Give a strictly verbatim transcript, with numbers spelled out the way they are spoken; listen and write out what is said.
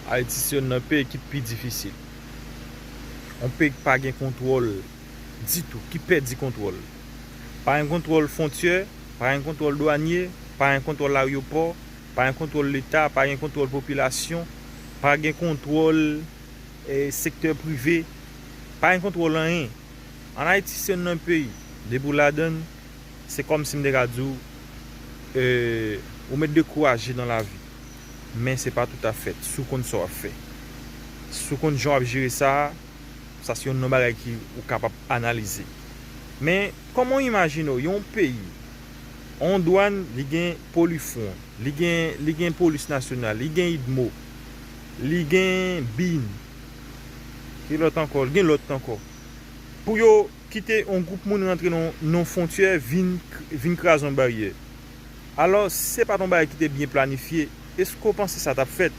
Ayiti se youn nan peyi ki pi difisil. Yon peyi ki pa gen kontwòl ditou, ki pèdi kontwòl. Pa gen kontwòl fwontyè, pa gen kontwòl dwanye, pa gen kontwòl ayewopò, pa gen kontwòl Leta, pa gen kontwòl popilasyon, pa gen kontwòl eh, sektè prive, pa gen kontwòl anyen. Ann Ayiti se youn nan peyi, depi w ladann, se kòmsi m te ka di w, eh, ou mèt dekouraje nan lavi. Men se pa toutafèt, si w konn sa w ap fè. Si w konn jan w ap jere sa, sa se youn nan bagay ki ou kapab analize. Men, kòman w imajine w, yon peyi, yon dwàn, li gen Polifwon, li gen, li gen Polis Nasyonal, li gen idmo, li gen bin, ki lòt ankò, li gen lòt ankò. Pou yo kite yon gwoup moun rantre nan, nan fwontyè, vin, vin kraze yon baryè. Alò, si se pa t yon bagay ki te byen planifye, èske w panse sa t ap fèt?